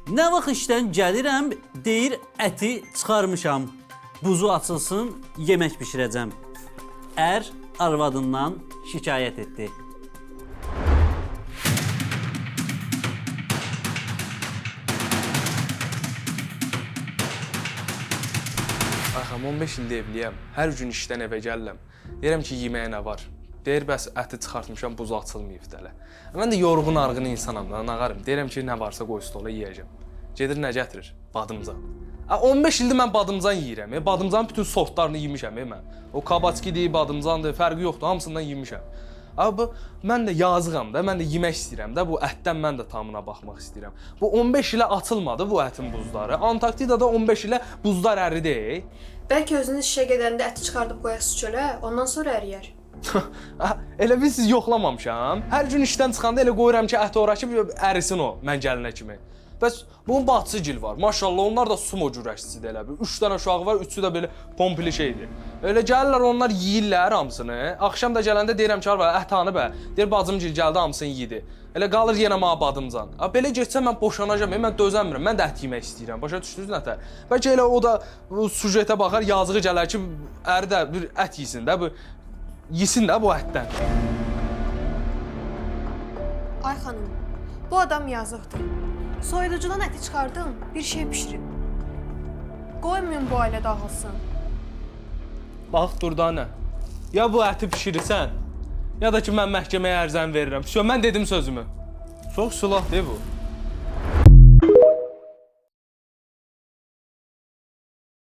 Nə vaxt işdən gəlirəm, deyir əti çıxarmışam. Buzu açılsın, yemək bişirəcəm. Ər arvadından şikayət etdi. Axam 15 ildir evliyəm. Hər gün işdən evə gəlirəm. Deyirəm ki, yeməyə nə var? Deyir, bəs əti çıxartmışam, buzu açılmayıb hələ. Mən də yorğun arğın insanam da, nağarım. Deyirəm ki, nə varsa qoy stola yeyəcəm. Gedir nə gətirir? Badımcan. A, 15 ildir mən badımcan yeyirəm. Badımcanın bütün sortlarını yemişəm mən. O kabaçkidir, badımcandır, fərqi yoxdur, hamısından yemişəm. Abi bu mən də yazığam da, mən də yemək istəyirəm də, bu ətdən mən də tamına baxmaq istəyirəm. Bu 15 ilə açılmadı bu ətin buzları. Antarktidada 15 ilə buzlar əridi. Bəlkə özünüz işə gedəndə əti çıxardıb qoyasız çölə, ondan sonra əriyər. Elə bil siz yoxlamamışam. Hər gün işdən çıxanda elə qoyuram ki, ət ora ki, ərisin o mən gəlinə kimi. Bəs bunun bacısı gil var. Maşallah onlar da sumo gürəşçisidir elə bil. 3 dənə uşağı var, üçü də belə pompili şeydir. Elə gəlirlər onlar yeyirlər hamısını. Axşam da gələndə deyirəm ki, arvad ət hanı bə? Deyir bacım gil gəldi hamısını yedi. Elə qalır yenə mənə badımcan. A belə getsə mən boşanacam, mən dözəmirəm. Mən də ət yemək istəyirəm. Başa düşdünüz nətər? Bəlkə elə o da bu sujetə baxar, yazığı gələr ki, əri də bir ət yesin də, bu yesin də bu ətdən. Ay xanım, bu adam yazıqdır. Soyuducudan əti çıxardın, bir şey bişirin. Qoymayın bu ailə dağılsın. Bax Durdanə. Ya bu əti bişirirsən, ya da ki mən məhkəməyə ərizəni verirəm. Vəsə, mən dedim sözümü. Çox silahdır bu.